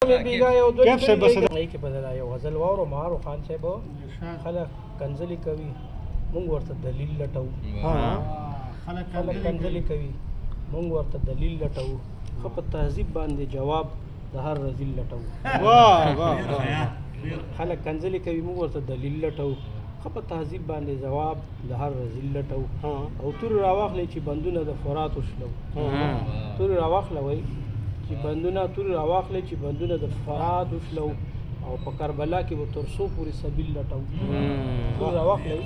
کیف صاحب بس کې په دا یو غزل واورو مارو خان صاحب. خلک کنځلې کوي، مونږ ورته دلیل لټو. ها، خلک کنځلې کوي، مونږ ورته دلیل لټو، خو په تهذیب باندې جواب د هر رزیل لټو. واه واه واه. خلک کنځلې کوي، مونږ ورته دلیل لټو، خو په تهذیب باندې جواب د هر رزیل لټو. او تور راواخلې چې بندونه د فرات وشلو، تور راواخله وای چې بندونه، تور راواخلې چې بندونه د فرات وشلو، او په کربلا کې به تر څو پورې سبیل لټو. تور راواخلې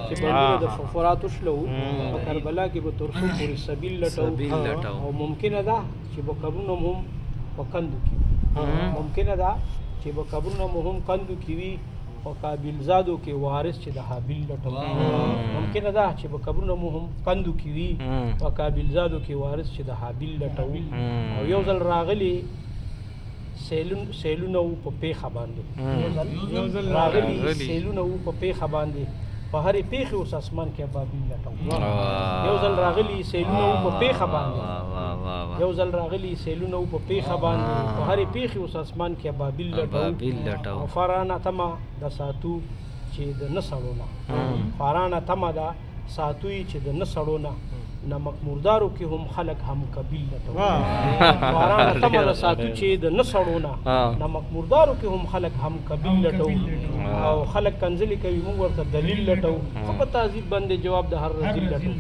چې بندونه د فرات وشلو، په کربلا کې به تر څو پورې سبیل لټو. او ممکنه ده چې به قبرونه هم په کندو کې، ممکنه ده چې به قبرونه هم کندو کې وي، په قابل زادو کې وارث چې د حابیل لټو. ممکنه ده چې په قبرونه مو هم کندو کې وي، په قابل زادو کې وارث چې د حابیل لټو. او یو ځل راغلی سیلون سیلونه وو په پیښه باندې، یو ځل راغلی سیلونه وو په پیښه باندې، په هرې پیښې اوس اسمان کې ابابیل لټو. یو ځل راغلی سیلونه وو په پیښه باندې، یو ځل راغلی سیلونه وو په پیښه باندې، په هرې پیښې اوس اسمان کې ابابیل لټو. او فارانه تمه د ساتو چې د نه سړو نه، فارانه تمه ده ساتوي چې د نه سړو نه، نمک مردارو کې هم خلک هم قبیل لټو. فارانه تمه ده ساتو چې د نه سړو نه، نمک مردارو کې هم خلک هم قبیل لټو. او خلک کنځلې کوي، موږ ورته دلیل لټو، خو په تعذیب باندې جواب د هر رزیل لټو.